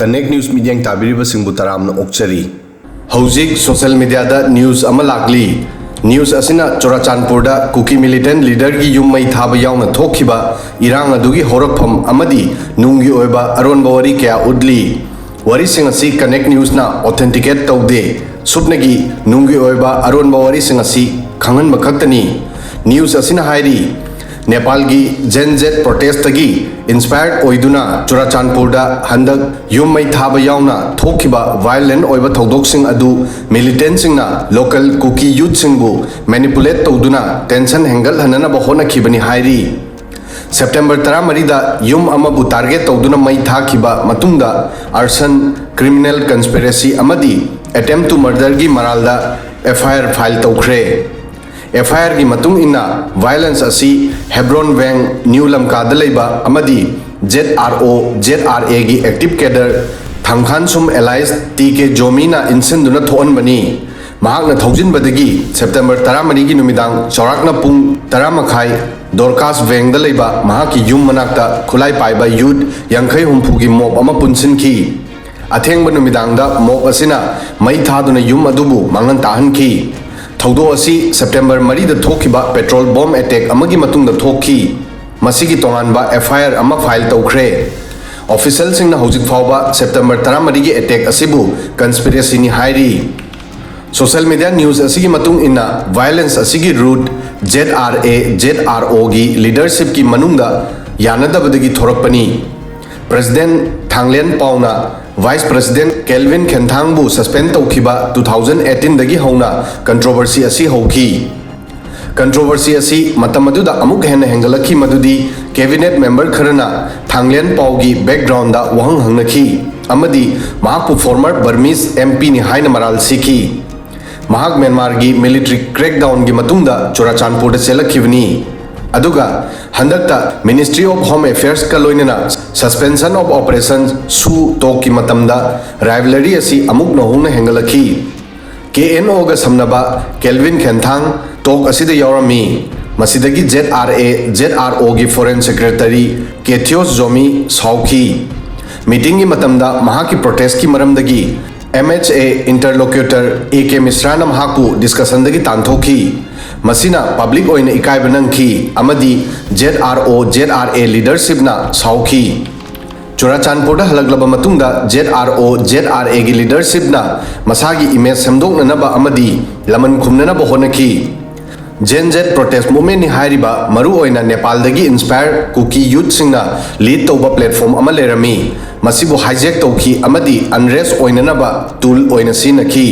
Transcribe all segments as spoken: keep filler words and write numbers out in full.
Connect News ꯃꯤꯠꯌꯦꯡ ꯇꯥꯕꯤꯔꯤꯕꯁꯤꯡꯕꯨ ꯇꯔꯥꯝꯅ ꯑꯣꯛꯆꯔꯤ꯫ ꯍꯧꯖꯤꯛ social media ꯗ news ꯑꯃ ꯂꯥꯛꯂꯤ꯫ News ꯑꯁꯤꯅ ꯆꯨꯔꯥꯆꯥꯟꯄꯨꯔꯗ ꯀꯨꯀꯤ militant leader ꯒꯤ ꯌꯨꯝ ꯃꯩ ꯊꯥꯕ ꯌꯥꯎꯅ ꯊꯣꯛꯈꯤꯕ ꯏꯔꯥꯡ ꯑꯗꯨꯒꯤ ꯍꯧꯔꯛꯐꯝ ꯑꯃꯗꯤ ꯅꯨꯡꯒꯤ ꯑꯣꯏꯕ ꯑꯔꯣꯟꯕ ꯋꯥꯔꯤ ꯀꯌꯥ ꯎꯠꯂꯤ꯫ ꯋꯥꯔꯤꯁꯤꯡ ꯑꯁꯤ Connect News ꯅ authenticate ꯇꯧꯗꯦ꯫ ꯁꯨꯞꯅꯒꯤ ꯅꯨꯡꯒꯤ ꯑꯣꯏꯕ ꯑꯔꯣꯟꯕ ꯋꯥꯔꯤꯁꯤꯡ ꯑꯁꯤ ꯈꯪꯍꯟꯕ ꯈꯛꯇꯅꯤ꯫ News ꯑꯁꯤꯅ ꯍꯥꯏꯔꯤ, ꯅꯦꯄꯥꯜꯒꯤ Gen Z protest ꯇꯒꯤ inspire ꯑꯣꯏꯗꯨꯅ ꯆꯨꯔꯥꯆꯥꯟꯄꯨꯔꯗ ꯍꯟꯗꯛ ꯌꯨꯝ ꯃꯩ ꯊꯥꯕ ꯌꯥꯎꯅ ꯊꯣꯛꯈꯤꯕ violent ꯑꯣꯏꯕ ꯊꯧꯗꯣꯛꯁꯤꯡ ꯑꯗꯨ militant ꯁꯤꯡꯅ local ꯀꯨꯀꯤ youth ꯁꯤꯡꯕꯨ manipulate ꯇꯧꯗꯨꯅ tension ꯍꯦꯟꯒꯠꯍꯟꯅꯅꯕ ꯍꯣꯠꯅꯈꯤꯕꯅꯤ ꯍꯥꯏꯔꯤ꯫ September ꯇꯔꯥꯃꯔꯤꯗ ꯌꯨꯝ ꯑꯃꯕꯨ target ꯇꯧꯗꯨꯅ ꯃꯩ ꯊꯥꯈꯤꯕ ꯃꯇꯨꯡꯗ arson, criminal conspiracy ꯑꯃꯗꯤ attempt to murder ꯒꯤ ꯃꯔꯥꯜꯗ F I R file ꯇꯧꯈ꯭ꯔꯦ꯫ F I R ꯒꯤ ꯃꯇꯨꯡ ꯏꯟꯅ violence ꯑꯁꯤ Hebron Weng, New Lamka ꯗ ꯂꯩꯕ ꯑꯃꯗꯤ Z R O, Z R A ꯒꯤ active cadre ꯊꯥꯡꯈꯥꯟꯁꯨꯝ alias T K ꯖꯣꯃꯤꯅ ꯏꯟꯁꯤꯟꯗꯨꯅ ꯊꯣꯛꯍꯟꯕꯅꯤ꯫ ꯃꯍꯥꯛꯅ ꯊꯧꯖꯤꯟꯕꯗꯒꯤ September ꯇꯔꯥꯃꯔꯤꯒꯤ ꯅꯨꯃꯤꯗꯥꯡ ꯆꯥꯎꯔꯥꯛꯅ ꯄꯨꯡ ꯇꯔꯥ ꯃꯈꯥꯏ Dorcas Weng ꯗ ꯂꯩꯕ ꯃꯍꯥꯛꯀꯤ ꯌꯨꯝ ꯃꯅꯥꯛꯇ ꯈꯨꯠꯂꯥꯏ ꯄꯥꯏꯕ youth ꯌꯥꯡꯈꯩ ꯍꯨꯝꯐꯨꯒꯤ mob ꯑꯃ ꯄꯨꯟꯁꯤꯟꯈꯤ꯫ ꯑꯊꯦꯡꯕ ꯅꯨꯃꯤꯗꯥꯡꯗ mob ꯑꯁꯤꯅ ꯃꯩ ꯊꯥꯗꯨꯅ ꯌꯨꯝ ꯑꯗꯨꯕꯨ ꯃꯥꯡꯍꯟ ꯇꯥꯍꯟꯈꯤ꯫ ꯊꯧꯗꯣꯛ ꯑꯁꯤ September ꯃꯔꯤꯗ ꯊꯣꯛꯈꯤꯕ petrol bomb attack ꯑꯃꯒꯤ ꯃꯇꯨꯡꯗ ꯊꯣꯛꯈꯤ꯫ ꯃꯁꯤꯒꯤ ꯇꯣꯉꯥꯟꯕ F I R ꯑꯃ file ꯇꯧꯈ꯭ꯔꯦ꯫ Official ꯁꯤꯡꯅ ꯍꯧꯖꯤꯛ ꯐꯥꯎꯕ September ꯇꯔꯥꯃꯔꯤꯒꯤ attack ꯑꯁꯤꯕꯨ conspiracy ꯅꯤ ꯍꯥꯏꯔꯤ꯫ Social media news ꯑꯁꯤꯒꯤ ꯃꯇꯨꯡ ꯏꯟꯅ, violence ꯑꯁꯤꯒꯤ root Z R A, Z R O ꯒꯤ leadership ꯀꯤ ꯃꯅꯨꯡꯗ ꯌꯥꯅꯗꯕꯗꯒꯤ ꯊꯣꯔꯛꯄꯅꯤ꯫ President ꯊꯥꯡꯂꯦꯟ ꯄꯥꯎꯅ Vice President Kelvin Khenthang ꯕꯨ suspend ꯇꯧꯈꯤꯕ two thousand eighteen ꯗꯒꯤ ꯍꯧꯅ controversy ꯑꯁꯤ ꯍꯧꯈꯤ꯫ Controversy ꯑꯁꯤ ꯃꯇꯝ ꯑꯗꯨꯗ ꯑꯃꯨꯛ ꯍꯦꯟꯅ ꯍꯦꯟꯒꯠꯂꯛꯈꯤ, ꯃꯗꯨꯗꯤ cabinet member ꯈꯔꯅ ꯊꯥꯡꯂꯦꯟ ꯄꯥꯎꯒꯤ background ꯗ ꯋꯥꯍꯪ ꯍꯪꯅꯈꯤ ꯑꯃꯗꯤ ꯃꯍꯥꯛꯄꯨ former Burmese M P ꯅꯤ ꯍꯥꯏꯅ ꯃꯔꯥꯜ ꯁꯤꯈꯤ꯫ ꯃꯍꯥꯛ ꯃ꯭ꯌꯥꯟꯃꯥꯔꯒꯤ military crackdown ꯒꯤ ꯃꯇꯨꯡꯗ ꯆꯨꯔꯥꯆꯥꯟꯄꯨꯔꯗ ꯆꯦꯜꯂꯛꯈꯤꯕꯅꯤ꯫ ꯑꯗꯨꯒ ꯍꯟꯗꯛꯇ Ministry of Home Affairs ꯀ ꯂꯣꯏꯅꯅ suspension of operation SHU TOC ꯀꯤ ꯃꯇꯝꯗ rivalry ꯑꯁꯤ ꯑꯃꯨꯛ ꯅꯧꯍꯧꯅ ꯍꯦꯟꯒꯠꯂꯛꯈꯤ꯫ K N O ꯒ ꯁꯝꯅꯕ Kelvin Khenthang TOC ꯑꯁꯤꯗ ꯌꯥꯎꯔꯝꯃꯤ꯫ ꯃꯁꯤꯗꯒꯤ Z R A, Z R O ꯒꯤ Foreign Secretary Ketheos Zomi ꯁꯥꯎꯈꯤ꯫ ꯃꯤꯇꯤꯡꯒꯤ ꯃꯇꯝꯗ ꯃꯍꯥꯛꯀꯤ ꯄ꯭ꯔꯣꯇꯦꯁꯀꯤ ꯃꯔꯝꯗꯒꯤ MHA interlocutor A K ꯃꯤꯁ꯭ꯔꯥꯅ ꯃꯍꯥꯛꯄꯨ ꯗꯤꯁꯀꯁꯟꯗꯒꯤ ꯇꯥꯟꯊꯣꯛꯈꯤ꯫ ꯃꯁꯤꯅ ꯄꯕ꯭ꯂꯤꯛ ꯑꯣꯏꯅ ꯏꯀꯥꯏꯕ ꯅꯪꯈꯤ ꯑꯃꯗꯤ ZRO ZRA ꯂꯤꯗꯔꯁꯤꯞꯅ ꯁꯥꯎꯈꯤ꯫ ꯆꯨꯔꯥꯆꯥꯟꯄꯨꯔꯗ ꯍꯜꯂꯛꯂꯕ ꯃꯇꯨꯡꯗ ZRO ZRAꯒꯤ ꯂꯤꯗꯔꯁꯤꯞꯅ ꯃꯁꯥꯒꯤ ꯏꯃꯦꯖ ꯁꯦꯝꯗꯣꯛꯅꯅꯕ ꯑꯃꯗꯤ ꯂꯃꯟ ꯈꯨꯝꯅꯅꯕ ꯍꯣꯠꯅꯈꯤ꯫ Gen Z protest movementꯅꯤ ꯍꯥꯏꯔꯤꯕ ꯃꯔꯨꯑꯣꯏꯅ ꯅꯦꯄꯥꯜꯗꯒꯤ ꯏꯟꯁꯄꯥꯌꯔ ꯀꯨꯀꯤ ꯌꯨꯠꯁꯤꯡꯅ ꯂꯤꯗ ꯇꯧꯕ ꯄ꯭ꯂꯦꯠꯐꯣꯝ ꯑꯃ ꯂꯩꯔꯝꯃꯤ꯫ ꯃꯁꯤꯕꯨ ꯍꯥꯏꯖꯦꯛ ꯇꯧꯈꯤ ꯑꯃꯗꯤ ꯑꯟꯔꯦꯁ ꯑꯣꯏꯅꯅꯕ ꯇꯨꯜ ꯑꯣꯏꯅ ꯁꯤꯖꯤꯟꯅꯈꯤ꯫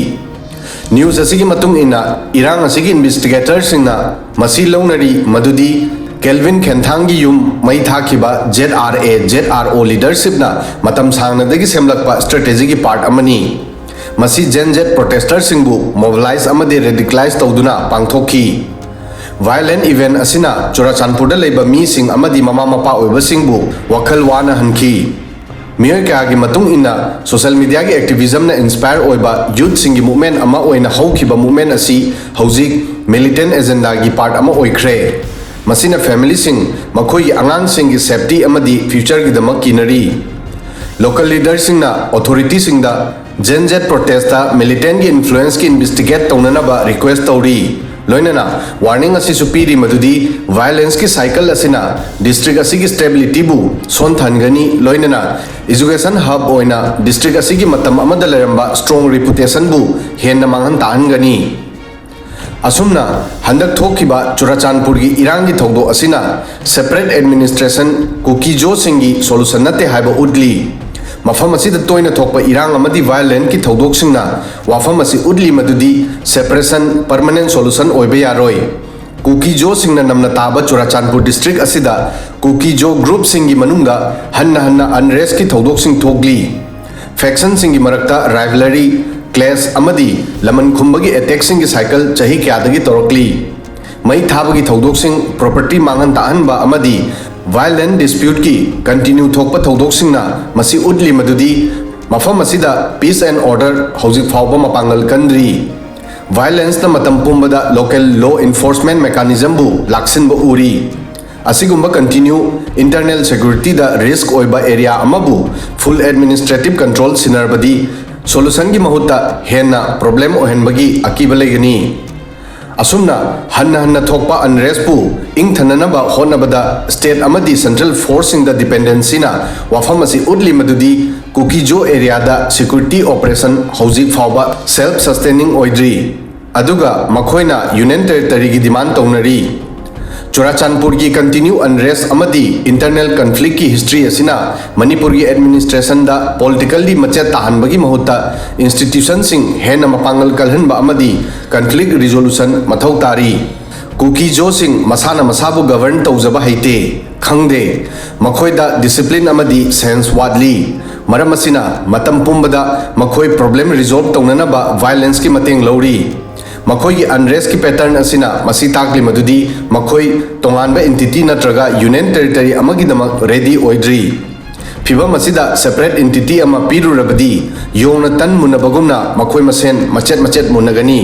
ꯅ꯭ꯌꯨꯁ ꯑꯁꯤꯒꯤ ꯃꯇꯨꯡ ꯏꯟꯅ, ꯏꯔꯥꯡ ꯑꯁꯤꯒꯤ ꯏꯟꯚꯦꯁꯇꯤꯒꯦꯇꯔꯁꯤꯡꯅ ꯃꯁꯤ ꯂꯧꯅꯔꯤ ꯃꯗꯨꯗꯤ ꯀꯦꯜꯚꯤꯟ ꯈꯦꯟꯊꯥꯡꯒꯤ ꯌꯨꯝ ꯃꯩ ꯊꯥꯈꯤꯕ ZRA ZRO ꯂꯤꯗꯔꯁꯤꯞꯅ ꯃꯇꯝ ꯁꯥꯡꯅꯗꯒꯤ ꯁꯦꯝꯂꯛꯄ ꯁ꯭ꯇ꯭ꯔꯦꯇꯦꯖꯤꯒꯤ ꯄꯥꯔꯠ ꯑꯃꯅꯤ꯫ ꯃꯁꯤ Gen Z ꯄ꯭ꯔꯣꯇꯦꯁꯇꯔꯁꯤꯡꯕꯨ ꯃꯣꯕꯤꯂꯥꯏꯖ ꯑꯃꯗꯤ ꯔꯦꯗꯤꯀꯂꯥꯏꯖ ꯇꯧꯗꯨꯅ ꯄꯥꯡꯊꯣꯛꯈꯤ꯫ ꯚꯥꯏꯑꯣꯂꯦꯟ ꯏꯚꯦꯟ ꯑꯁꯤꯅ ꯆꯨꯔꯥꯆꯥꯟꯄꯨꯔꯗ ꯂꯩꯕ ꯃꯤꯁꯤꯡ ꯑꯃꯗꯤ ꯃꯃꯥ ꯃꯄꯥ ꯑꯣꯏꯕꯁꯤꯡꯕꯨ ꯋꯥꯈꯜ ꯋꯥꯅꯍꯟꯈꯤ꯫ ꯃꯤꯑꯣꯏ ꯀꯌꯥꯒꯤ ꯃꯇꯨꯡ ꯏꯟꯅ, ꯁꯣꯁꯤꯌꯦꯜ ꯃꯤꯗꯤꯌꯥꯒꯤ ꯑꯦꯛꯇꯤꯚꯤꯖꯝꯅ ꯏꯟꯁꯄꯥꯌꯔ ꯑꯣꯏꯕ ꯌꯨꯠꯁꯤꯡꯒꯤ ꯃꯨꯚꯃꯦꯟꯠ ꯑꯃ ꯑꯣꯏꯅ ꯍꯧꯈꯤꯕ ꯃꯨꯚꯃꯦꯟꯠ ꯑꯁꯤ ꯍꯧꯖꯤꯛ ꯃꯤꯂꯤꯇꯦꯟꯠ ꯑꯦꯖꯦꯟꯗꯥꯒꯤ ꯄꯥꯔꯠ ꯑꯃ ꯑꯣꯏꯈ꯭ꯔꯦ꯫ ꯃꯁꯤꯅ ꯐꯦꯃꯤꯂꯤꯁꯤꯡ, ꯃꯈꯣꯏꯒꯤ ꯑꯉꯥꯡꯁꯤꯡꯒꯤ ꯁꯦꯐꯇꯤ ꯑꯃꯗꯤ ꯐ꯭ꯌꯨꯆꯔꯒꯤꯗꯃꯛ ꯀꯤꯅꯔꯤ꯫ ꯂꯣꯀꯦꯜ ꯂꯤꯗꯔꯁꯤꯡꯅ ꯑꯣꯊꯣꯔꯤꯇꯤꯁꯤꯡꯗ Gen Z ꯄ꯭ꯔꯣꯇꯦꯁꯇ ꯃꯤꯂꯤꯇꯦꯟꯠꯒꯤ ꯏꯟꯐ꯭ꯂꯨꯑꯦꯟꯁꯀꯤ ꯏꯟꯚꯦꯁꯇꯤꯒꯦꯠ ꯇꯧꯅꯅꯕ ꯔꯤꯀ꯭ꯋꯦꯁ ꯇꯧꯔꯤ꯫ ꯂꯣꯏꯅꯅ ꯋꯥꯔꯅꯤꯡ ꯑꯁꯤꯁꯨ ꯄꯤꯔꯤ ꯃꯗꯨꯗꯤ ꯚꯥꯏꯑꯣꯂꯦꯟꯁꯀꯤ ꯁꯥꯏꯀꯜ ꯑꯁꯤꯅ ꯗꯤꯁꯇ꯭ꯔꯤꯛ ꯑꯁꯤꯒꯤ ꯁ꯭ꯇꯦꯕꯤꯂꯤꯇꯤꯕꯨ ꯁꯣꯟꯊꯍꯟꯒꯅꯤ, ꯂꯣꯏꯅꯅ ꯑꯦꯖꯨꯀꯦꯁꯟ ꯍꯕ ꯑꯣꯏꯅ ꯗꯤꯁꯇ꯭ꯔꯤꯛ ꯑꯁꯤꯒꯤ ꯃꯇꯝ ꯑꯃꯗ ꯂꯩꯔꯝꯕ ꯁ꯭ꯇ꯭ꯔꯣꯡ ꯔꯤꯄꯨꯇꯦꯁꯟꯕꯨ ꯍꯦꯟꯅ ꯃꯥꯡꯍꯟ ꯇꯥꯛꯍꯟꯒꯅꯤ꯫ ꯑꯁꯨꯝꯅ ꯍꯟꯗꯛ ꯊꯣꯛꯈꯤꯕ ꯆꯨꯔꯥꯆꯥꯟꯄꯨꯔꯒꯤ ꯏꯔꯥꯡꯒꯤ ꯊꯧꯗꯣꯛ ꯑꯁꯤꯅ ꯁꯦꯄꯔꯦꯠ ꯑꯦꯗꯃꯤꯅꯤꯁꯇ꯭ꯔꯦꯁꯟ ꯀꯨꯀꯤꯖꯣꯁꯤꯡꯒꯤ ꯁꯣꯂꯨꯁꯟ ꯅꯠꯇꯦ ꯍꯥꯏꯕ ꯎꯠꯂꯤ꯫ ꯃꯐꯝ ꯑꯁꯤꯗ ꯇꯣꯏꯅ ꯊꯣꯛꯄ ꯏꯔꯥꯡ ꯑꯃꯗꯤ ꯚꯥꯏꯑꯣꯂꯦꯟꯠꯀꯤ ꯊꯧꯗꯣꯛꯁꯤꯡꯅ ꯋꯥꯐꯝ ꯑꯁꯤ ꯎꯠꯂꯤ ꯃꯗꯨꯗꯤ ꯁꯦꯄꯔꯦꯁꯟ ꯄꯔꯃꯅꯦꯟꯠ ꯁꯣꯂꯨꯁꯟ ꯑꯣꯏꯕ ꯌꯥꯔꯣꯏ꯫ ꯀꯨꯀꯤꯖꯣꯁꯤꯡꯅ ꯅꯝꯅ ꯇꯥꯕ ꯆꯨꯔꯥꯆꯥꯟꯄꯨꯔ ꯗꯤꯁꯇ꯭ꯔꯤꯛ ꯑꯁꯤꯗ ꯀꯨꯀꯤꯖꯣ ꯒ꯭ꯔꯨꯞꯁꯤꯡꯒꯤ ꯃꯅꯨꯡꯗ ꯍꯟꯅ ꯍꯟꯅ ꯑꯟꯔꯦꯁꯀꯤ ꯊꯧꯗꯣꯛꯁꯤꯡ ꯊꯣꯛꯂꯤ꯫ ꯐꯦꯛꯁꯟꯁꯤꯡꯒꯤ ꯃꯔꯛꯇ ꯔꯥꯏꯚꯂꯔꯤ, ꯀ꯭ꯂꯦꯁ ꯑꯃꯗꯤ ꯂꯃꯟ ꯈꯨꯝꯕꯒꯤ ꯑꯦꯇꯦꯛꯁꯤꯡꯒꯤ ꯁꯥꯏꯀꯜ ꯆꯍꯤ ꯀꯌꯥꯗꯒꯤ ꯇꯧꯔꯛꯂꯤ꯫ ꯃꯩ ꯊꯥꯕꯒꯤ ꯊꯧꯗꯣꯛꯁꯤꯡ, ꯄ꯭ꯔꯣꯄꯔꯇꯤ ꯃꯥꯡꯍꯟ ꯇꯥꯛꯍꯟꯕ ꯑꯃꯗꯤ ꯚꯥꯏꯑꯣꯂꯦꯟꯠ ꯗꯤꯁꯄ꯭ꯌꯨꯠꯀꯤ ꯀꯟꯇꯤꯅ꯭ꯌꯨ ꯊꯣꯛꯄ ꯊꯧꯗꯣꯛꯁꯤꯡꯅ ꯃꯁꯤ ꯎꯠꯂꯤ ꯃꯗꯨꯗꯤ ꯃꯐꯝ ꯑꯁꯤꯗ ꯄꯤꯁ ꯑꯦꯟ ꯑꯣꯔꯗꯔ ꯍꯧꯖꯤꯛ ꯐꯥꯎꯕ ꯃꯄꯥꯡꯒꯜ ꯀꯟꯗ꯭ꯔꯤ꯫ ꯚꯥꯏꯑꯣꯂꯦꯟꯁꯅ ꯃꯇꯝ ꯄꯨꯝꯕꯗ ꯂꯣꯀꯦꯜ ꯂꯣ ꯏꯟꯐꯣꯔꯁꯃꯦꯟꯠ ꯃꯦꯀꯥꯅꯤꯖꯝꯕꯨ ꯂꯥꯛꯁꯤꯟꯕ ꯎꯔꯤ꯫ ꯑꯁꯤꯒꯨꯝꯕ continue internal security ꯗ risk ꯑꯣꯏꯕ ꯑꯦꯔꯤꯌꯥ ꯑꯃꯕꯨ full administrative control ꯁꯤꯟꯅꯔꯕꯗꯤ solution ꯒꯤ ꯃꯍꯨꯠꯇ ꯍꯦꯟꯅ problem ꯑꯣꯏꯍꯟꯕꯒꯤ ꯑꯀꯤꯕ ꯂꯩꯒꯅꯤ꯫ ꯑꯁꯨꯝꯅ ꯍꯟꯅ ꯍꯟꯅ ꯊꯣꯛꯄ unrest ꯄꯨ ꯏꯪꯊꯅꯅꯕ ꯍꯣꯠꯅꯕꯗ state ꯑꯃꯗꯤ central force ꯁꯤꯡꯗ dependency ꯅ ꯋꯥꯐꯝ ꯑꯁꯤ ꯎꯠꯂꯤ, ꯃꯗꯨꯗꯤ ꯀꯨꯀꯤꯖꯣ ꯑꯦꯔꯤꯌꯥꯗ security operation ꯍꯧꯖꯤꯛ ꯐꯥꯎꯕ self sustaining ꯑꯣꯏꯗ꯭ꯔꯤ꯫ ꯑꯗꯨꯒ ꯃꯈꯣꯏꯅ Union Territory ꯒꯤ demand ꯇꯧꯅꯔꯤ꯫ ꯆꯨꯔꯥꯆꯥꯟꯄꯨꯔꯒꯤ continue unrest ꯑꯃꯗꯤ internal conflict ꯀꯤ history ꯑꯁꯤꯅ ꯃꯅꯤꯄꯨꯔꯒꯤ administration ꯗ politically ꯃꯆꯦꯠ ꯇꯥꯍꯟꯕꯒꯤ ꯃꯍꯨꯠꯇ institution ꯁꯤꯡ ꯍꯦꯟꯅ ꯃꯄꯥꯡꯒꯜ ꯀꯜꯍꯟꯕ ꯑꯃꯗꯤ conflict resolution ꯃꯊꯧ ꯇꯥꯔꯤ꯫ ꯀꯨꯀꯤꯖꯣꯁꯤꯡ ꯃꯁꯥꯅ ꯃꯁꯥꯕꯨ govern ꯇꯧꯖꯕ ꯍꯩꯇꯦ, ꯈꯪꯗꯦ꯫ ꯃꯈꯣꯏꯗ discipline ꯑꯃꯗꯤ sense ꯋꯥꯠꯂꯤ꯫ ꯃꯔꯝ ꯑꯁꯤꯅ ꯃꯇꯝ ꯄꯨꯝꯕꯗ ꯃꯈꯣꯏ problem resolve ꯇꯧꯅꯅꯕ violence ꯀꯤ ꯃꯇꯦꯡ ꯂꯧꯔꯤ꯫ ꯃꯈꯣꯏꯒꯤ unrest ꯀꯤ pattern ꯑꯁꯤꯅ ꯃꯁꯤ ꯇꯥꯛꯂꯤ ꯃꯗꯨꯗꯤ ꯃꯈꯣꯏ ꯇꯣꯉꯥꯟꯕ entity ꯅꯠꯇ꯭ꯔꯒ Union Territory ꯑꯃꯒꯤꯗꯃꯛ ready ꯑꯣꯏꯗ꯭ꯔꯤ꯫ ꯐꯤꯚꯝ ꯑꯁꯤꯗ separate entity ꯑꯃ ꯄꯤꯔꯨꯔꯕꯗꯤ ꯌꯣꯡꯅ ꯇꯟ ꯃꯨꯟꯅꯕꯒꯨꯝꯅ ꯃꯈꯣꯏ ꯃꯁꯦꯟ ꯃꯆꯦꯠ ꯃꯆꯦꯠ ꯃꯨꯟꯅꯒꯅꯤ꯫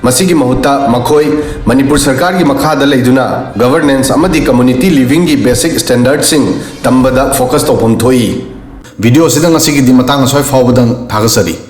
ꯃꯁꯤꯒꯤ ꯃꯍꯨꯠꯇ ꯃꯈꯣꯏ ꯃꯅꯤꯄꯨꯔ ꯁꯔꯀꯥꯔꯒꯤ ꯃꯈꯥꯗ ꯂꯩꯗꯨꯅ governance ꯑꯃꯗꯤ community living ꯒꯤ basic standard ꯁꯤꯡ ꯇꯝꯕꯗ focus ꯇꯧꯐꯝ ꯊꯣꯛꯏ꯫ Video ꯑꯁꯤꯗ ꯉꯁꯤꯒꯤꯗꯤ ꯃꯇꯥꯡ ꯑꯁ꯭ꯋꯥꯏ ꯐꯥꯎꯕꯗꯪ ꯊꯥꯒꯠꯆꯔꯤ꯫